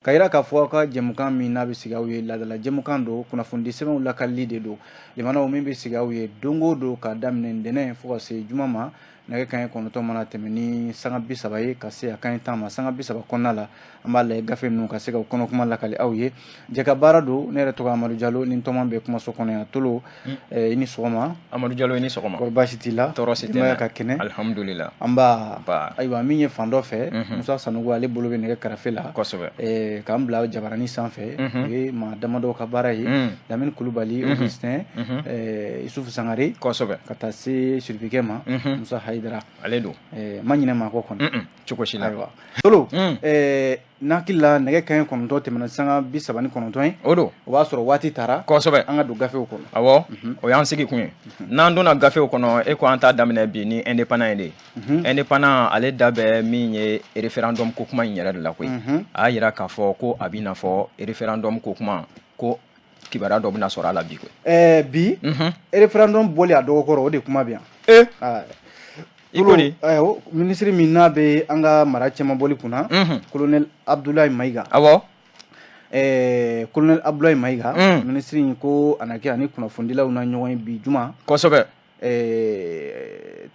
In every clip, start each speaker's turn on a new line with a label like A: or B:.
A: Ka yira k'a fɔ aw ka jɛmukan min n'a bɛ sigi aw ye, laadala jɛmukan don, kunnafonidi sɛbɛnw lakalili de don. Limanaw, min bɛ sigi aw ye don o don ka daminɛ ntɛnɛn fo ka se juma ma, nɛgɛ kanɲɛ 9 mana tɛmɛ ni sanga 30 ye ka se a kanɲɛ 10 ma, sanga 30 kɔnɔna la, an b'a lajɛ gafe ninnu ka se ka kɔnɔkuma lakali aw ye. Jɛ ka baara don. Ne yɛrɛ tɔgɔ Amadu Jalo, ni tɔma bɛ kumaso kɔnɔ yan. Tolo, i ni sɔgɔma.
B: Amadu Jalo, i ni sɔgɔma.
A: Kɔri baasi t'i la?
B: Tɔɔrɔ si tɛ.
A: Denbaya ka kɛnɛ?
B: Alhamdulillah.
A: An ba. Ayiwa, min ye fan dɔ fɛ, Musa Sanogo, ale bolo bɛ nɛgɛ karafe la. K'an bila jabarani sanfɛ, o ye maa damadɔ ka baara ye: Lamini Kulubali, Augustin, Isufu Sangare, ka taa se sirifikɛ ma, Musa Hayidara.
B: Ale don.
A: Ma ɲinɛ maa kɔ kɔnɔ.
B: Cogo si la.
A: Ayiwa Tolo, n'a hakili la nɛgɛ kanɲɛ 9 tɛmɛna sanga 39 ye.
B: O don.
A: O b'a sɔrɔ waati taara. An ka don gafew kɔnɔ.
B: Awɔ, o y'an sigi kun ye. N'an donna gafew kɔnɔ, e ko an t'a daminɛ bi ni Indépendant ye de ye. Indépendant, ale da bɛ min ye référendum ko kuma in yɛrɛ de la koyi. A y'a yira k'a fɔ ko a b'i n'a fɔ référendum ko kuma ko kibaruya dɔ bɛna sɔrɔ a la bi koyi.
A: Bi référendum bɔli a dɔgɔkɔrɔ, o de kuma bɛ yan.
B: I ko di?
A: Minisiri min n'a bɛ an ka mara cɛmabɔli kunna, colonel Abdoulaye Mayiga. Colonel Abdoulaye Mayiga, minisiri in ko a na kɛ ani kunnafonidilaw na ɲɔgɔn ye bi juma.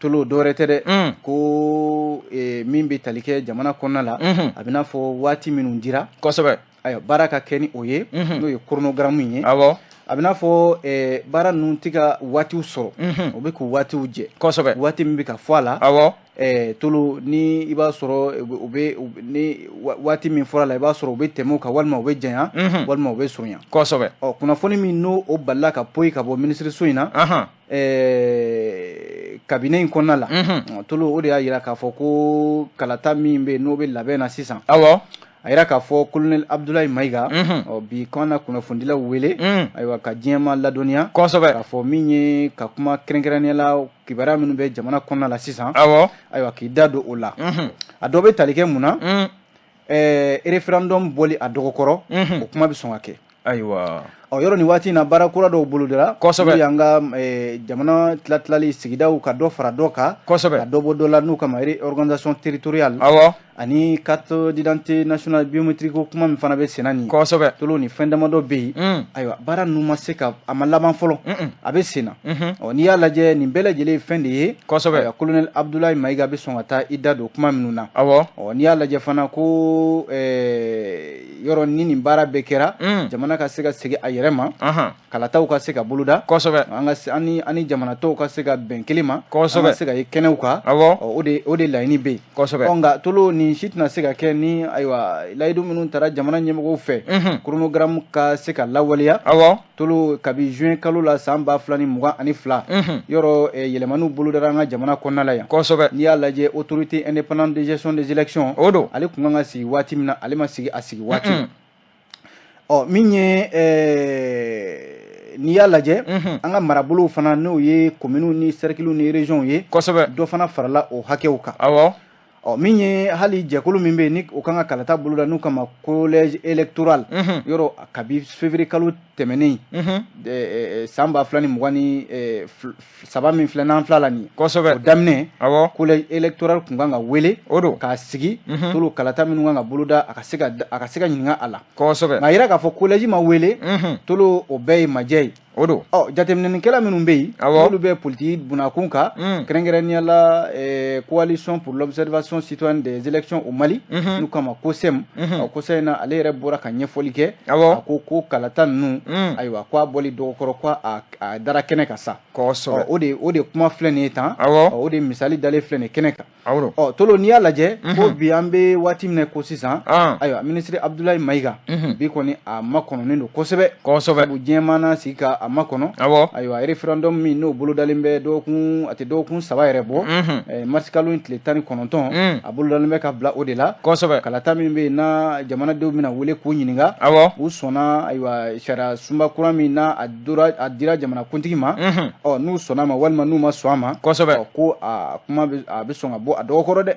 A: Tolo, dɔwɛrɛ tɛ dɛ, ko min bɛ tali kɛ jamana kɔnɔna la, a bɛ n'a fɔ waati minnu dira. Ayiwa, baara ka kɛ ni o ye, n'o ye chronogramme ye. A bɛ n'a fɔ baara ninnu tɛ ka waatiw sɔrɔ, o bɛ k'u waatiw jɛ. Waati min bɛ ka fɔ a la. Tolo, ni i b'a sɔrɔ u bɛ ni waati min fɔra la, i b'a sɔrɔ u bɛ tɛmɛ o kan, walima u bɛ janya, walima u bɛ surunya. Ɔ, kunnafoni min n'o o balila ka poyi ka bɔ minisiriso in na, cabinet in kɔnɔna la, Tolo, o de y'a jira k'a fɔ ko kalata min bɛ yen, n'o bɛ labɛn na sisan. A yira k'a fɔ colonel Abdoulaye Mayiga, ɔ, bi k'an na kunnafonidilaw wele, ayiwa, ka diɲɛma ladɔnniya k'a fɔ min ye ka kuma kɛrɛnkɛrɛnnenya la, kibaruya minnu bɛ jamana kɔnɔna la sisan. Ayiwa, k'i da don o la. A dɔ bɛ tali kɛ mun na? Référendum bɔli a dɔgɔkɔrɔ, o kuma bɛ sɔn ka kɛ. Ɔ, yɔrɔ nin waati in na, baara kura dɔw bolodara. N'o y'an ka jamana tila-tilali sigidaw, ka dɔ fara dɔ kan, ka dɔ bɔ dɔ la, n'u kama réorganisation territoriale, ani carte d'identité nationale biométrique ko kuma min fana bɛ senna nin ye. Tolo, ni fɛn damadɔ bɛ yen. Ayiwa, baara ninnu ma se ka a ma laban fɔlɔ, a bɛ senna. Ɔ, n'i y'a lajɛ, nin bɛɛ lajɛlen ye fɛn de ye. Ayiwa, colonel Abdoulaye Mayiga bɛ sɔn ka taa i da don kuma minnu na. Ɔ, n'i y'a lajɛ fana ko yɔrɔ ni nin baara bɛɛ kɛra, jamana ka se ka segin a yɛrɛ ma, kalataw ka se ka boloda, an ka ani jamana tɔw ka se ka bɛn kelen ma, an ka se ka ye kɛnɛw kan. O de laɲini bɛ yen. Ɔ, nka Tolo, nin si tɛna se ka kɛ ni, ayiwa, layidu minnu tara jamana ɲɛmɔgɔw fɛ, chronogramme ka se ka lawaleya. Tolo, kabi juin kalo la san 2022, yɔrɔ yɛlɛmaniw bolodara an ka jamana kɔnɔna la yan. N'i y'a lajɛ, Autorité indépendante de gestion des élections,
B: o don,
A: ale tun kan ka sigi waati min na, ale ma sigi a sigi waati. Ɔ, min ye n'i y'a lajɛ, an ka marabolow fana, n'o ye communes ni cercles ni régions ye, dɔ fana farala o hakɛw kan. Ɔ, min ye hali jɛkulu min bɛ yen, ni o kan ka kalata boloda, n'u kama collège électoral, yɔrɔ kabi février kalo tɛmɛnen, san 2023 min filɛ n'an filɛ la nin ye, o daminɛ, collège électoral tun kan ka wele
B: o don
A: k'a sigi. Tolo, kalata minnu kan ka boloda, a ka se ka ɲininka a la. Nka a yira k'a fɔ collège ma wele. Tolo, o bɛɛ ye majɛ ye.
B: O don.
A: Ɔ, jateminɛnikɛla minnu bɛ yen, n'olu bɛ politiki bunakun kan, kɛrɛnkɛrɛnnenya la Coalition pour l'observation citoyenne des élections au Mali, n'u kama COSEM, ɔ, COSEM na, ale yɛrɛ bɔra ka ɲɛfɔli kɛ. A ko ko kalata ninnu, ayiwa, ko a bɔli dɔgɔkɔrɔ, ko a dara kɛnɛ kan sa. O de kuma filɛ nin ye tan. O de misali dalen filɛ nin ye kɛnɛ kan. Ɔ, Tolo, n'i y'a lajɛ ko bi an bɛ waati min na ko sisan, ayiwa, minisiri Abdoulaye Mayiga, bi kɔni a makɔnɔnen don kosɛbɛ. Sabu diɲɛ mana sigi ka a makɔnɔ. Ayiwa, référendum min n'o bolodalen bɛ dɔgɔkun, a tɛ dɔgɔkun 3 yɛrɛ bɔ, mars kalo in tile 19, a bolodalen bɛ ka bila o de la. Kalata min bɛ yen n'a jamanadenw bɛna wele k'u ɲininka, u sɔnna, ayiwa, sariya sunba kura min n'a a dira jamanakuntigi ma, ɔ, n'u sɔnna a ma walima n'u ma sɔn a ma. Ɔ, ko a kuma bɛ, a bɛ sɔn ka bɔ a dɔgɔkɔrɔ dɛ.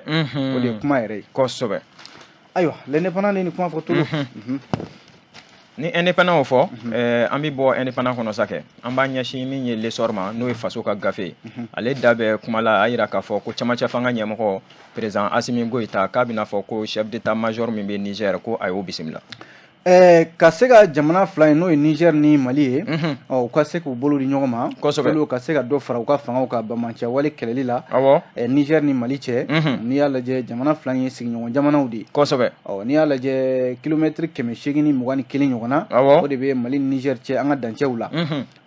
A: O de ye kuma yɛrɛ ye. Ayiwa, L'Indépendant de ye nin kuma fɔ, Tolo.
B: Ni Indépendant o fɔ, an bɛ bɔ Indépendant kɔnɔ sa kɛ, an b'an ɲɛsin min ye L'Essor ma, n'o ye faso ka gafe ye. Ale da bɛ kuma la, a yira k'a fɔ ko camancɛ fanga ɲɛmɔgɔ président Assimi Goïta, k'a bɛna fɔ ko chef d'état-major min bɛ Niger, ko a y'o bisimila.
A: Ka se ka jamana fila in, n'o ye Niger ni Mali ye, ɔ, u ka se k'u bolo di ɲɔgɔn ma, olu ka se ka dɔ fara u ka fangaw kan banbaanciya wale kɛlɛli la Niger ni Mali cɛ. N'i y'a lajɛ, jamana fila in ye sigiɲɔgɔn jamanaw de ye. Ɔ, n'i y'a lajɛ, kilomɛtiri 821 ɲɔgɔn na, o de bɛ Mali ni Niger cɛ, an ka dancɛw la.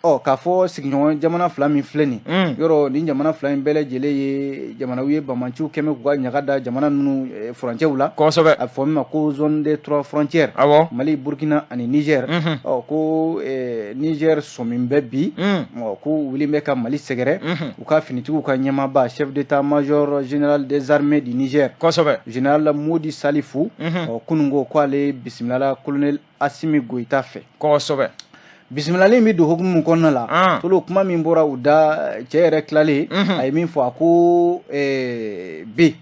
A: Ɔ, k'a fɔ sigiɲɔgɔn jamana fila min filɛ nin, yɔrɔ nin jamana fila in bɛɛ lajɛlen ye jamanaw ye, banbaanciw kɛmɛ k'u ka ɲaga da jamana ninnu furancɛw la. A bɛ fɔ min ma ko zone des trois frontières, Mali, Burkina ani Niger. Ɔ, ko Niger sɔmin bɛ bi, ɔ, ko wuli bɛ ka Mali sɛgɛrɛ. U ka finitigiw ka ɲɛmaaba, chef d'état-major général des armées du Niger, général Modi Salifu, ɔ, kunun ko k'ale bisimilala colonel Assimi Goïta fɛ. Bisimilali in bɛ don hukumu min kɔnɔna la, tolo, kuma min bɔra u da, cɛ yɛrɛ tilalen, a ye min fɔ, a ko bi,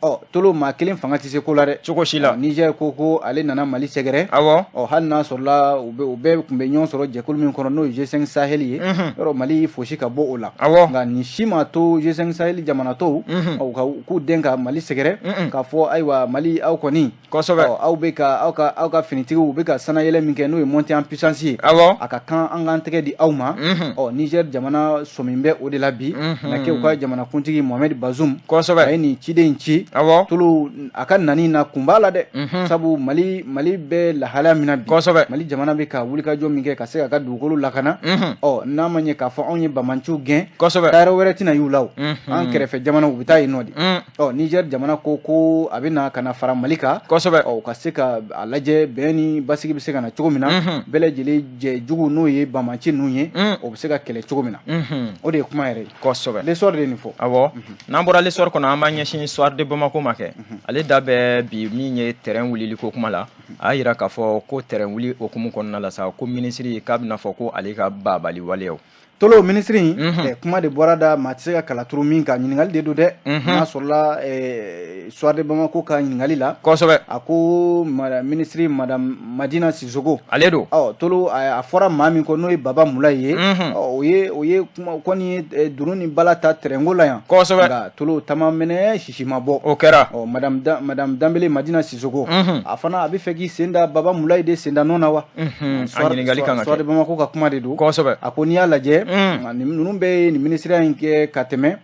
A: ɔ, tolo, maa kelen fanga tɛ se ko la dɛ.
B: Cogo si la.
A: Ɔ, Niger ko ale nana Mali sɛgɛrɛ. Ɔ, hali n'a sɔrɔla u bɛɛ tun bɛ ɲɔgɔn sɔrɔ jɛkulu min kɔnɔ, n'o ye G5 Sahel ye, yɔrɔ Mali fosi ka bɔ o la. Nka nin si ma to G5 Sahel jamana tɔw, ɔ, u ka k'u den ka Mali sɛgɛrɛ, k'a fɔ ayiwa, Mali, aw kɔni, ɔ, aw bɛ ka aw ka finitigiw, u bɛ ka sanayɛlɛ min kɛ, n'o ye montée en puissance ye, a ka kan an k'an tɛgɛ di aw ma. Ɔ, Niger jamana sɔmin bɛ o de la bi, na kɛ u ka jamanakuntigi Mohamed Bazoum, a ye nin ciden in ci. Tolo, a ka nani na kun b'a la dɛ, sabu Mali bɛ lahalaya min na bi, Mali jamana bɛ ka wulikajɔ min kɛ ka se k'a ka dugukolo lakana, ɔ, n'a ma ɲɛ k'a fɔ anw ye banbaanciw gɛn, taayɔrɔ wɛrɛ tɛna y'u la o, an kɛrɛfɛ jamanaw, u bɛ taa yen nɔ de. Ɔ, Niger jamana ko a bɛ na ka na fara Mali kan, ɔ, u ka se ka a lajɛ bɛn ni basigi bɛ se ka na cogo min na, bɛɛ lajɛlen jɛ jugu, n'o ye banbaanci ninnu ye, o bɛ se ka kɛlɛ cogo min na. O de ye kuma yɛrɛ ye. L'Essor de ye nin fɔ.
B: Awɔ, n'an bɔra L'Essor kɔnɔ, an b'an ɲɛsin Soir de Bamako ma kɛ. Ale da bɛ bi min ye terrain wulili ko kuma la, a y'a yira k'a fɔ ko terrain wuli hukumu kɔnɔna la sa, ko minisiri k'a bɛna fɔ ko ale ka babali waleyaw.
A: Tolo, minisiri in, kuma de bɔra da, maa tɛ se ka kala turu min kan, ɲininkali de don dɛ. N'a sɔrɔla Soir de Bamako ka ɲininkali la, a ko minisiri madame Madina Sissoko,
B: Ale don.
A: Ɔ, tolo, a fɔra maa min kɔ, n'o ye Baba Mulayi ye, ɔ, o ye kuma kɔni ye dunu ni bala ta terrain la yan. Nka tolo, tama mɛnɛ sisi ma bɔ.
B: O kɛra.
A: Ɔ, madame Danbele Madina Sissoko, a fana a bɛ fɛ k'i sen da Baba Mulayi de senda nɔ na wa?
B: A ɲininkali kan ka
A: Soir de
B: kɛ.
A: Bamako ka kuma de don. A ko n'i y'a lajɛ, nka ninnu bɛɛ ye nin minisiriya in kɛ ka tɛmɛ.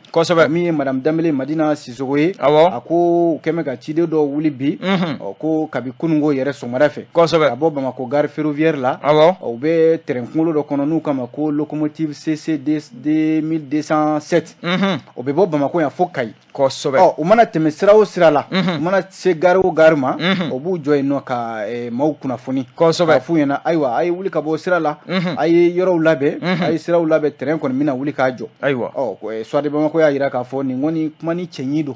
A: Min ye madame Danbele Madina Sissoko ye, a ko u kɛn bɛ ka ciden dɔw wuli bi, ɔ, ko kabi kununko yɛrɛ sɔgɔmada fɛ, ka bɔ Bamako gare ferroviaire la, ɔ, u bɛ terrain kunkolo dɔ kɔnɔ n'u kama ko locomotive CC 2207, o bɛ bɔ Bamako yan fo Kayi. Ɔ, u mana tɛmɛ sira o sira la, u mana se gare o gare ma, o b'u jɔ yen nɔ ka maaw kunnafoni, k'a f'u ɲɛna ayiwa, a ye wuli ka bɔ sira la, a ye yɔrɔw labɛn, a ye siraw labɛn, terrain kɔni bɛna wuli k'a jɔ. Ɔ, Soir de Bamako y'a jira k'a fɔ nin kɔni kuma ni cɛɲi don,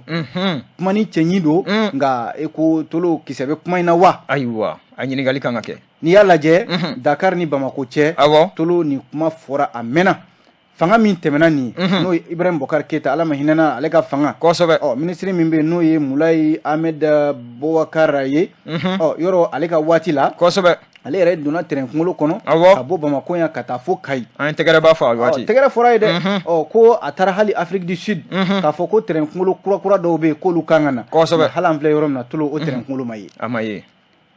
A: kuma ni cɛɲi don. Nka e ko tolo, kisɛ bɛ kuma in na wa?
B: Ayiwa, a ɲininkali kan ka kɛ.
A: N'i y'a lajɛ, Dakar ni Bamako cɛ, tolo, nin kuma fɔra a mɛnna. Fanga min tɛmɛna nin ye, n'o ye Ibrahim Boubacar Keita, Ala ma hinɛna ale ka fanga, ɔ, minisiri min bɛ yen, n'o ye Mulayi Ahmed Boubacar ye, ɔ, yɔrɔ ale ka waati la, ale yɛrɛ donna terrain kunkolo kɔnɔ, ka bɔ Bamako yan ka taa fo Kayi.
B: An ye tɛgɛrɛba fɔ a waati.
A: Tɛgɛrɛ fɔra ye dɛ. Ɔ, ko a taara hali Afrique du Sud, k'a fɔ ko terrain kunkolo kura kura dɔw bɛ yen k'olu kan ka na. Hali an filɛ yɔrɔ min na, tolo, o terrain kunkolo ma ye.
B: A ma ye.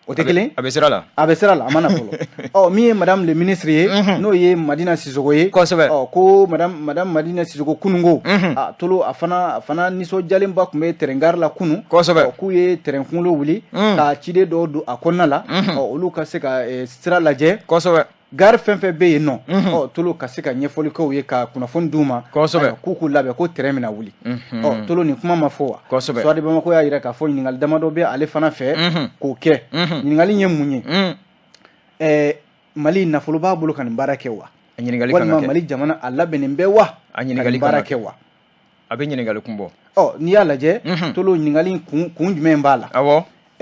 A: O tɛ kelen.
B: A bɛ sira la.
A: A bɛ sira la, a ma na fɔlɔ. Ɔ, min ye madame le ministre ye, n'o ye Madina Sissoko ye, ɔ, ko madame Madina Sissoko, kununko a tolo, a fana nisɔndiyalenba tun bɛ terrain gare la kunun. Ɔ, k'u ye terrain kunkolo wuli ka ciden dɔw don a kɔnɔna la, ɔ, olu ka se ka sira lajɛ, gare fɛn fɛn bɛ yen nɔ, ɔ, tolo, ka se ka ɲɛfɔli k'u ye, ka kunnafoni d'u ma, k'u k'u labɛn ko terrain bɛna wuli. Ɔ, tolo, nin kuma ma fɔ wa? Soir de Bamako y'a jira k'a fɔ ɲininkali damadɔ bɛ ale fana fɛ k'o kɛ. Ɲininkali ye mun ye? Mali nafolo b'a bolo ka nin baara kɛ wa?
B: A ɲininkali kan
A: Walima
B: ka kɛ.
A: Mali jamana a labɛnnen bɛ wa
B: A
A: ka
B: ɲininkali
A: nin
B: kan
A: baara
B: ka kɛ.
A: kɛ wa?
B: A bɛ ɲininkali kun bɔ.
A: Ɔ, n'i y'a lajɛ, tolo, ɲininkali kun jumɛn b'a la?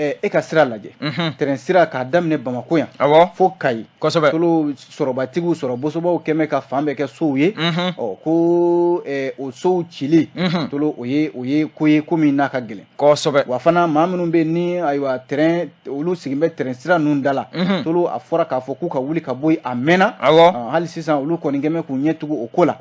A: E ka sira lajɛ, tɛrɛn sira k'a daminɛ Bamakɔ yan fo Kayi. Tolo, sɔrɔbatigiw, sɔrɔ bosobaw kɛmɛ ka fan bɛɛ kɛ sow ye. Ɔ, ko o sow cili, Tolo, o ye ko ye, ko min n'a ka gɛlɛn. Wa fana, maa minnu bɛ ni, ayiwa, tɛrɛn, olu sigilen bɛ tɛrɛn sira ninnu da la, Tolo, a fɔra k'a fɔ k'u ka wuli ka bɔ yen a mɛnna. Hali sisan, olu kɔni kɛmɛ k'u ɲɛ tugu o ko la.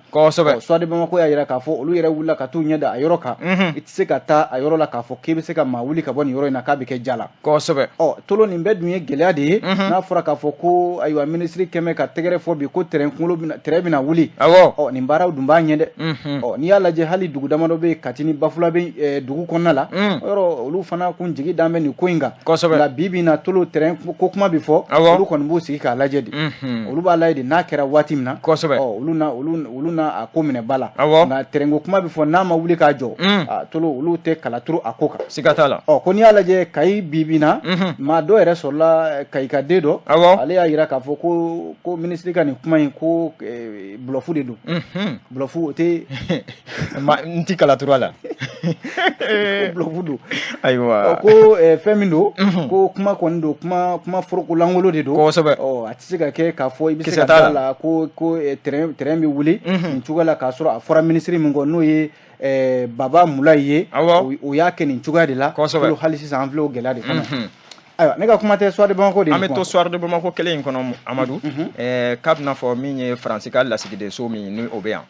A: Soir de Bamako y'a jira k'a fɔ olu yɛrɛ wulila ka t'u ɲɛ da a yɔrɔ kan. I tɛ se ka taa a yɔrɔ la k'a fɔ k'i bɛ se ka maa wuli ka bɔ nin yɔrɔ in na k'a bɛ kɛ ja la. Ɔ, Tolo, nin bɛɛ dun ye gɛlɛya de ye. N'a fɔra k'a fɔ ko, ayiwa, minisiri kɛmɛ ka tɛgɛrɛ fɔ bi ko tɛrɛn kunkolo bɛna, tɛrɛn bɛna wuli. Ɔ, nin baaraw dun b'a ɲɛ dɛ. Ɔ, n'i y'a lajɛ, hali dugu damadɔ bɛ yen, Kati ni Bafulabe dugu kɔnɔna la, yɔrɔ olu fana kun jigi dan bɛ nin ko in kan. Nka bi bi in na, Tolo, tɛrɛn ko kuma bɛ fɔ, olu kɔni b'u sigi k'a lajɛ de. Olu b'a lajɛ de, n'a kɛra waati min na, ɔ, olu na a ko minɛ ba la. Nka tɛrɛn ko kuma bɛ fɔ, n'a ma wuli k'a jɔ, Tolo, olu tɛ kala turu a ko kan.
B: Siga t'a la.
A: Ɔ, ko n'i y'a lajɛ Kayi bi bi in na, maa dɔ yɛrɛ sɔrɔla, Kayikaden dɔ, ale y'a jira k'a fɔ ko minisiri ka nin kuma in ko bluff de don. Bluff, o tɛ
B: N ti kala turu a la.
A: Ko bluff don.
B: Ayiwa.
A: Ko fɛn min don, ko kuma kɔni don, kuma foroko lankolon de don. Ɔ, a tɛ se ka kɛ k'a fɔ i bɛ se ka da la ko tɛrɛn bɛ wuli nin cogoya la, k'a sɔrɔ a fɔra minisiri min kɔ, n'o ye Baba Mulayi ye, o y'a kɛ nin cogoya de la. Hali sisan, an filɛ o gɛlɛya de kɔnɔ. Ayiwa, ne ka kuma tɛ Soir de Bamako de.
B: An bɛ to Soir de Bamako kelen in kɔnɔ, Amadu. K'a bɛna fɔ min ye Faransi ka lasigidenso min ni o bɛ yan,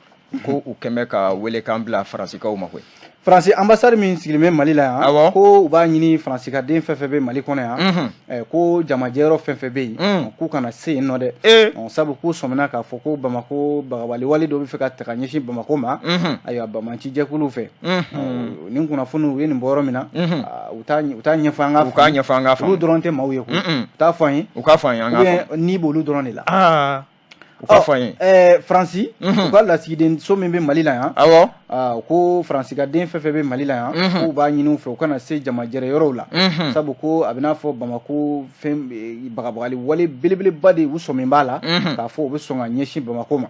B: ko u kɛn bɛ ka welekan bila Faransikaw ma koyi.
A: Faransi ambassade min sigilen bɛ Mali la yan, ko u b'a ɲini Faransi ka den fɛn fɛn bɛ Mali kɔnɔ yan, ko jamajɛyɔrɔ fɛn fɛn bɛ yen, k'u kana se yen nɔ dɛ, sabu k'u sɔmina k'a fɔ ko Bamakɔ bagabali dɔ bɛ fɛ ka ta ka ɲɛsin Bamakɔ ma, ayiwa, banbaanci jɛkuluw fɛ. Nin kunnafoniw, u ye nin bɔ yɔrɔ min na, u t'a ɲɛfɔ an ka.
B: U k'a ɲɛfɔ an ka.
A: Olu dɔrɔn tɛ maaw ye koyi, u t'a fɔ an ye.
B: U k'a fɔ an ye, an
A: k'a fɔ. N'i b'olu dɔrɔn de
B: la. U k'a fɔ an ye.
A: Faransi, u ka lasigidenso min bɛ Mali la yan, ko Faransi ka den fɛn fɛn bɛ Mali la yan, k'u b'a ɲini u fɛ u kana se jamajɛrɛ yɔrɔw la, sabu ko a bɛ n'a fɔ Bamakɔ fɛn bagabagali wale belebeleba de, u sɔmin b'a la k'a fɔ u bɛ sɔn ka ɲɛsin Bamakɔ ma.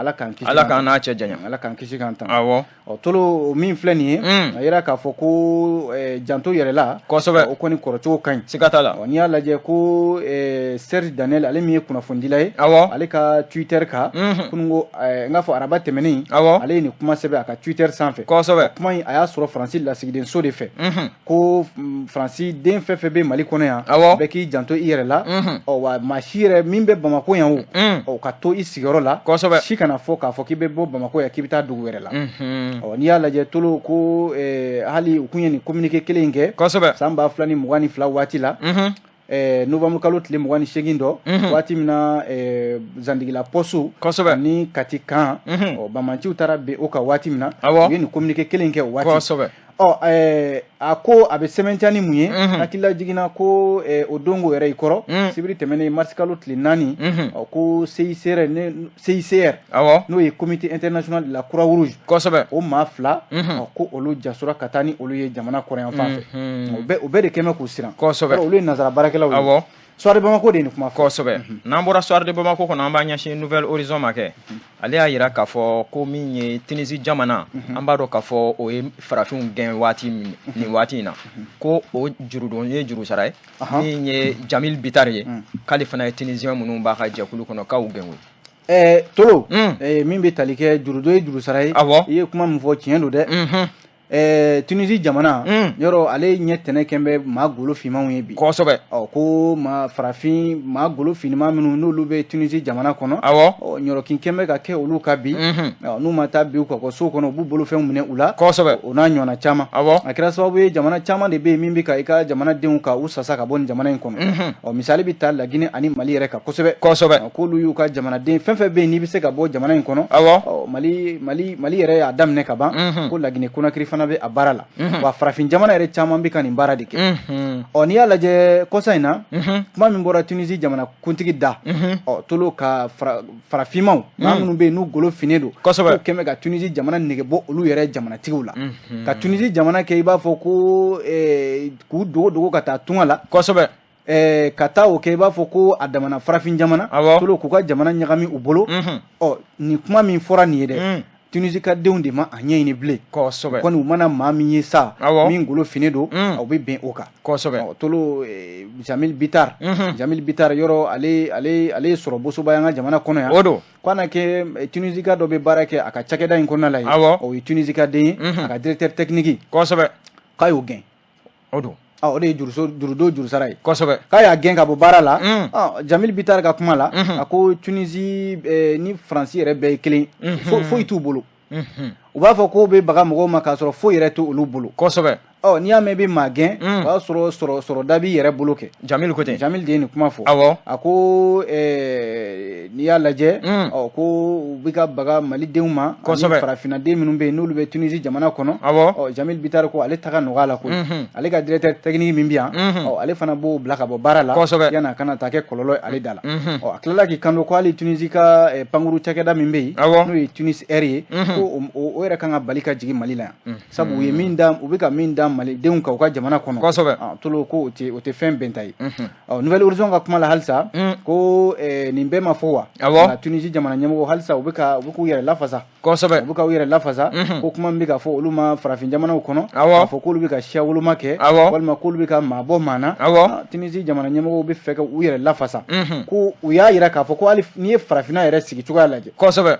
A: Ala k'an kisi.
B: Ala k'an n'a cɛ janya.
A: Ala k'an kisi k'an tan. Ɔ, Tolo, min filɛ nin ye, a yira k'a fɔ ko janto yɛrɛ la. O kɔni kɔrɔcogo ka ɲi.
B: Siga t'a la.
A: N'i y'a lajɛ ko Serge Daniel, ale min ye kunnafonidila ye, ale ka Twitter kan kununko, n k'a fɔ araba tɛmɛnen, ale ye nin kuma sɛbɛn a ka Twitter sanfɛ. Kuma in, a y'a sɔrɔ Faransi lasigidenso de fɛ, ko Faransi den fɛn fɛn bɛ Mali kɔnɔ yan, bɛɛ k'i janto i yɛrɛ la. Ɔ, wa maa si yɛrɛ min bɛ Bamakɔ yan, o ka to i sigiyɔrɔ la. Si kana fɔ k'a fɔ k'i bɛ bɔ Bamakɔ yan k'i bɛ taa dugu wɛrɛ la. Ɔ, n'i y'a lajɛ, Tolo, ko hali u kun ye nin communiqué kelen in kɛ san 2022 waati la, novembre kalo tile 28 dɔ, waati min na Zandigila poste ani Kati kan, ɔ, banbaanciw taara bin o kan waati min na, u ye nin communiqué kelen kɛ o waati. Ɔ, a ko a bɛ sɛbɛntiya ni mun ye? Hakilila jiginna ko o dongo yɛrɛ i kɔrɔ, sibiri tɛmɛnen, mars kalo tile 4, ɔ, ko CICR, CICR, n'o ye Comité international de la Croix-Rouge, o maa fila, ɔ, ko olu jasora ka taa ni olu ye jamana kɔrɔyan fan fɛ. O bɛɛ de kɛmɛ k'u siran. Olu ye nanzara baarakɛlaw ye. Soir de Bamako de ye nin kuma fɔ.
B: Kosɛbɛ. N'an bɔra Soir de Bamako kɔnɔ, an b'an ɲɛsin Nouvel Horizon ma kɛ. Ale y'a yira k'a fɔ ko min ye Tunisie jamana, an b'a dɔn k'a fɔ o ye farafinw gɛn waati min, nin waati in na, ko o jurudon ye juru sara ye. Min ye Jamil Bittar ye, k'ale fana ye Tunisien minnu b'a ka jɛkulu kɔnɔ, k'aw gɛn koyi.
A: Tolo, min bɛ tali kɛ jurudon ye juru sara ye, i ye kuma min fɔ, tiɲɛ don dɛ. Tunisie jamana, yɔrɔ ale ɲɛ tɛnɛ kɛn bɛ maa golo finmanw ye bi. Ɔ, ko maa farafin, maa golo finman minnu n'olu bɛ Tunisie jamana kɔnɔ, ɔ, ɲɔrɔkin kɛn bɛ ka kɛ olu ka bi. N'u ma taa bi u ka so kɔnɔ, u b'u bolofɛnw minɛ u la. O n'a ɲɔgɔnna caman. A kɛra sababu ye, jamana caman de bɛ yen min bɛ ka i ka jamanadenw ka u sasa ka bɔ nin jamana in kɔnɔ. Ɔ, misali bɛ taa Laginɛ ani Mali yɛrɛ kan kosɛbɛ. K'olu y'u ka jamanaden fɛn fɛn bɛ yen n'i bɛ se ka bɔ jamana in kɔnɔ. Ɔ, Mali yɛrɛ y'a daminɛ ka ban, ko Laginɛ Konakiri fana bɛ a baara la. Wa farafin jamana yɛrɛ caman bɛ ka nin baara de kɛ. Ɔ, n'i y'a lajɛ kɔsa in na, kuma min bɔra Tunisie jamana kuntigi da, ɔ, Tolo, ka farafinmaw, maa minnu bɛ yen n'u golo finnen don, k'u kɛn bɛ ka Tunisie jamana nege bɔ olu yɛrɛ jamanatigiw la, ka Tunisie jamana kɛ i b'a fɔ ko k'u dogo dogo ka taa tunga la, ka taa o kɛ i b'a fɔ ko a damana farafin jamana. Tolo, k'u ka jamana ɲagami u bolo. Ɔ, nin kuma min fɔra nin ye dɛ. Tunisie ka denw de ma a ɲɛɲini bilen.
B: Kosɛbɛ.
A: Kɔni u mana maa min ye sa, min golo finnen don, u bɛ bɛn o kan.
B: Kosɛbɛ.
A: Tolo, Jamil Bitar, Jamil Bitar yɔrɔ, ale ye sɔrɔ bosoba ye an ka jamana kɔnɔ yan.
B: O don.
A: K'a na kɛ Tunisika dɔ bɛ baara kɛ a ka cakɛda in kɔnɔna la yen. O ye Tunisika den ye, a ka directeur technique. K'a y'o gɛn.
B: O don.
A: O de ye jurudon jurusara ye.
B: Kosɛbɛ.
A: K'a y'a gɛn ka bɔ baara la. Jamil Bitar ka kuma la, a ko Tunisie ni Faransi yɛrɛ bɛɛ ye kelen, foyi t'u bolo. U b'a fɔ k'o bɛ baga mɔgɔw ma k'a sɔrɔ foyi yɛrɛ t'olu bolo.
B: Kosɛbɛ.
A: Ɔ, n'i y'a mɛn i bɛ maa gɛn, o y'a sɔrɔ sɔrɔda b'i yɛrɛ bolo kɛ.
B: Jamil ko ten.
A: Jamil de ye nin kuma fɔ. A ko n'i y'a lajɛ, ɔ, ko u bɛ ka baga malidenw ma ani farafinnaden minnu bɛ yen n'olu bɛ Tunisie jamana kɔnɔ. Ɔ, Jamil Bitar ko ale ta ka nɔgɔ a la koyi. Ale ka directeur technique min bɛ yan, ɔ, ale fana b'o bila ka bɔ baara la. Yanni a kana taa kɛ kɔlɔlɔ ye ale da la. Ɔ, a tilala k'i kanto ko hali Tunisie ka pankuru cakɛda min bɛ yen, n'o ye Tunis Air ye, ko o yɛrɛ kan ka bali ka jigin Mali la yan, sabu u ye min da, u bɛ ka min da malidenw kan u ka jamana kɔnɔ. Tolo, ko o tɛ fɛn bɛnta ye. Ɔ, Nouvel Horizon ka kuma la halisa, ko nin bɛɛ ma fɔ wa, nka Tunisie jamana ɲɛmɔgɔ halisa u bɛ ka u bɛ k'u yɛrɛ lafasa. U bɛ k'u yɛrɛ lafasa ko kuma min bɛ ka fɔ olu ma farafin jamanaw kɔnɔ, k'a fɔ k'olu bɛ ka siya woloma kɛ, walima k'olu bɛ ka maa bɔ maa na. Tunisie jamana ɲɛmɔgɔw bɛ fɛ ka u yɛrɛ lafasa, ko u y'a yira k'a fɔ ko hali n'i ye farafinna yɛrɛ sigi cogoya lajɛ,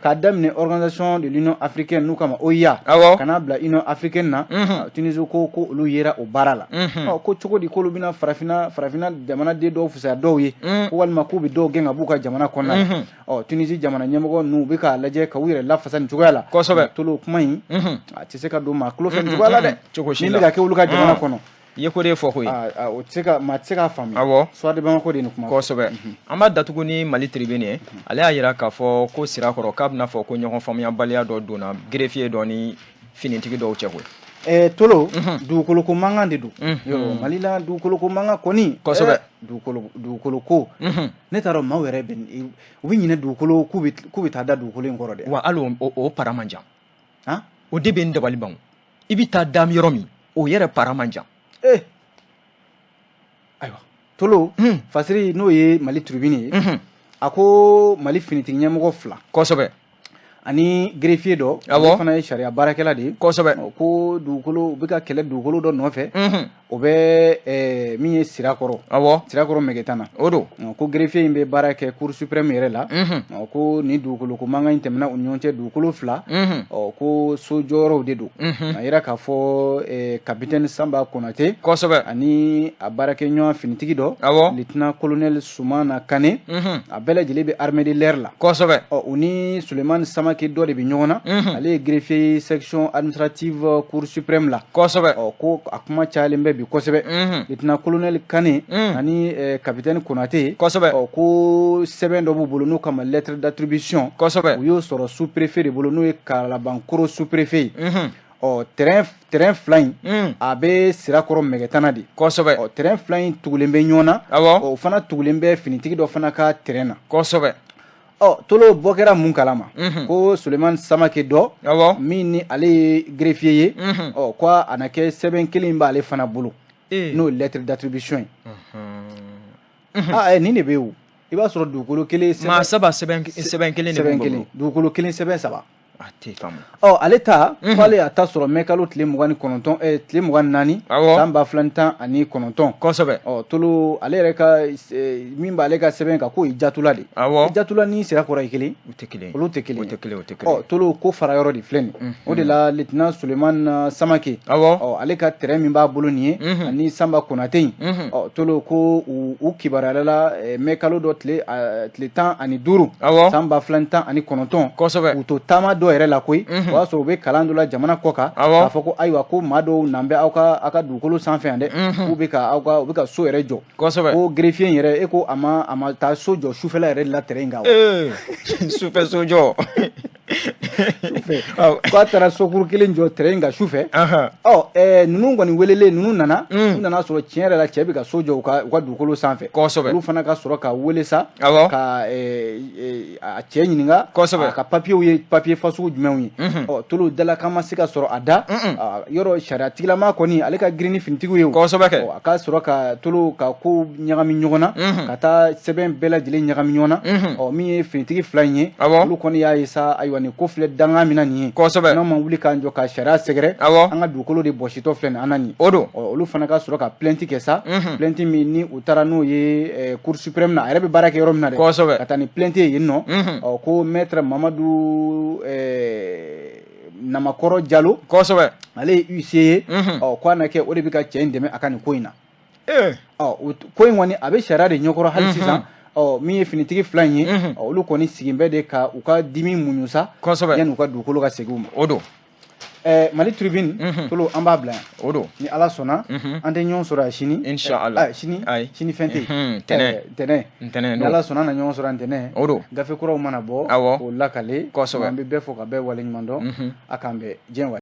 A: k'a daminɛ Organisation de l'Union africaine n'u kama OUA, ka n'a bila Union africaine na, Tunisie ko olu yera o baara la. Ɔ, ko cogo di k'olu bɛna farafinna jamanaden dɔw fisaya dɔw ye, ko walima k'u bɛ dɔw gɛn ka b'u ka jamana kɔnɔna la? Ɔ, Tunisie jamana ɲɛmɔgɔ ninnu bɛ k'a lajɛ ka u yɛrɛ lafasa nin cogoya la. Tolo, kuma in a tɛ se ka don maa tulo fɛ nin cogoya la dɛ.
B: Cogo si
A: Min
B: la.
A: bɛ ka kɛ olu ka jamana kɔnɔ.
B: I ye ko de fɔ koyi.
A: O tɛ se ka, maa tɛ se k'a faamuya. Soir de Bamako de ye nin kuma fɔ.
B: Kosɛbɛ. An b'a datugu ni Mali Tribune ye. Ale y'a yira k'a fɔ ko Sirakɔrɔ, k'a bɛna fɔ ko ɲɔgɔn faamuyabaliya dɔ donna greffier dɔ ni finitigi dɔw cɛ koyi.
A: Tolo, dugukolo ko mankan de don. Yɔrɔ Mali la, dugukolo ko mankan kɔni. Dugukolo ko. Ne t'a dɔn maaw yɛrɛ bɛ u bɛ ɲinɛ dugukolo k'u bɛ taa da dugukolo in kɔrɔ dɛ.
B: Wa hali o para man jan.
A: Han?
B: O de bɛ n dabali ban. I bɛ taa da yɔrɔ min, o yɛrɛ para man jan.
A: Ayiwa, Tolo, Fasiri n'o ye Mali Tribune ye, a ko Mali finitigi ɲɛmɔgɔ fila ani greffier dɔ, ale fana ye sariya baarakɛla de ye. Ko dugukolo, u bɛ ka kɛlɛ dugukolo dɔ nɔfɛ, o bɛ min ye Sirakɔrɔ. Sirakɔrɔ Mɛgɛtana.
B: O don.
A: Ko greffier in bɛ baara kɛ Cour suprême yɛrɛ la. Ko nin dugukolo ko mankan in tɛmɛna u ni ɲɔgɔn cɛ, dugukolo fila. Ɔ, ko so jɔyɔrɔw de don. A yira k'a fɔ capitaine Sanba Konate ani a baarakɛɲɔgɔn finitigi dɔ, lieutenant colonel Sumana Kane, a bɛɛ lajɛlen bɛ armée de l'air la. Ɔ, u ni Sulemani Samake dɔ de bɛ ɲɔgɔn na, ale ye greffier section administrative Cour suprême la. Ɔ, ko a kuma cayalen bɛ bi kosɛbɛ. Lieutenant colonel Kane ani capitaine Konate, ɔ, ko sɛbɛn dɔ b'u bolo n'o kama lettre d'attribution. U y'o sɔrɔ sous préfet de bolo, n'o ye Kalabankoro sous préfet ye. Ɔ, terrain fila in, a bɛ Sirakɔrɔ Mɛgɛtana de. Ɔ, terrain fila in tugulen bɛ ɲɔgɔn na. O fana tugulen bɛ finitigi dɔ fana ka terrain na. Ɔ, Tolo, bɔ kɛra mun kalama, ko Sulemani Samake dɔ, min ni ale ye greffier ye, ɔ, ko a na kɛ sɛbɛn kelen b'ale fana bolo, n'o ye lettre d'attribution ye. Aa, nin de bɛ yen o. I b'a sɔrɔ dugukolo kelen
B: sɛbɛn maa saba, sɛbɛn kelen de
A: b'u bolo. Dugukolo kelen, sɛbɛn saba.
B: A tɛ faamu.
A: Ɔ, ale ta, k'ale y'a ta sɔrɔ mɛ kalo tile 29, tile 24, san 2019. Ɔ, Tolo, ale yɛrɛ ka min b'ale ka sɛbɛn kan, k'o ye Jatula de. Jatula ni Sirakɔrɔ ye kelen?
B: U tɛ kelen.
A: Olu tɛ kelen.
B: O tɛ kelen, o tɛ kelen.
A: Ɔ, Tolo, ko fara yɔrɔ de filɛ nin. O de la lieutenant Sulemani Samake, ɔ, ale ka terrain min b'a bolo nin ye, ani Sanba Konate in, ɔ, Tolo, ko u kibaruyala la mɛ kalo dɔ tile 15, san 2019. U to taama dɔ yɛrɛ la koyi, o y'a sɔrɔ u bɛ kalan dɔ la jamana kɔ kan, k'a fɔ ko ayiwa, ko maa dɔw nan bɛ aw ka dugukolo sanfɛ yan dɛ, k'u bɛ ka aw ka u bɛ ka so yɛrɛ jɔ. Ko greffier in yɛrɛ, e ko a ma taa so jɔ sufɛla yɛrɛ de la terrain kan wa?
B: Sufɛ so jɔ.
A: K'a taara sokuru kelen jɔ terrain kan sufɛ. Ɔ, ninnu kɔni welelen, ninnu nana, u nana sɔrɔ tiɲɛ yɛrɛ la cɛ bɛ ka so jɔ u ka dugukolo sanfɛ. Olu fana ka sɔrɔ ka wele sa, ka a cɛ ɲininka a ka papiyew ye papiye fasugu jumɛnw ye. Ɔ, Tolo, dalakan ma se ka sɔrɔ a da yɔrɔ. Sariya tigilama kɔni, ale ka girin ni finitigiw ye.
B: Kosɛbɛ kɛ.
A: A ka sɔrɔ ka Tolo ka ko ɲagami ɲɔgɔn na, ka taa sɛbɛn bɛɛ lajɛlen ɲagami ɲɔgɔn na. Ɔ, min ye finitigi fila in ye, olu kɔni y'a ye sa, ayiwa, nin ko filɛ. filɛ danga min na nin ye, n'an ma wuli k'an jɔ ka sariya sɛgɛrɛ, an ka dugukolo de bɔsitɔ filɛ nin an na nin ye.
B: O don.
A: Olu fana ka sɔrɔ ka plainte kɛ sa, plainte min ni u taara n'o ye Cour suprême na, a yɛrɛ bɛ baara kɛ yɔrɔ min na dɛ, ka taa ni plainte ye yen nɔ. Ɔ, ko maître Mamadu Namakɔrɔ Jalo, ale ye huissier ye. Ɔ, ko a na kɛ o de bɛ ka cɛ in dɛmɛ a ka nin ko in na. Ɔ, ko in kɔni, a bɛ sariya de ɲɛkɔrɔ hali sisan. Ɔ, min ye finitigi fila in ye, olu kɔni sigin bɛ de ka u ka dimi muɲu sa, yanni u ka dugukolo ka segin u ma.
B: O don.
A: Mali Tribune tolo, an b'a bila yan.
B: O don.
A: Ni Ala sɔnna, an tɛ ɲɔgɔn sɔrɔ yan sini.
B: Inshallah.
A: Sini, sini fɛn tɛ
B: yen. Ntɛnɛn.
A: Ntɛnɛn.
B: Ntɛnɛn.
A: Ni Ala sɔnna, an na ɲɔgɔn sɔrɔ ntɛnɛn.
B: O don.
A: Gafe kuraw mana bɔ, k'o lakale. An bɛ bɛɛ fo ka bɛɛ waleɲuman dɔn. A k'an bɛn diɲɛ waati.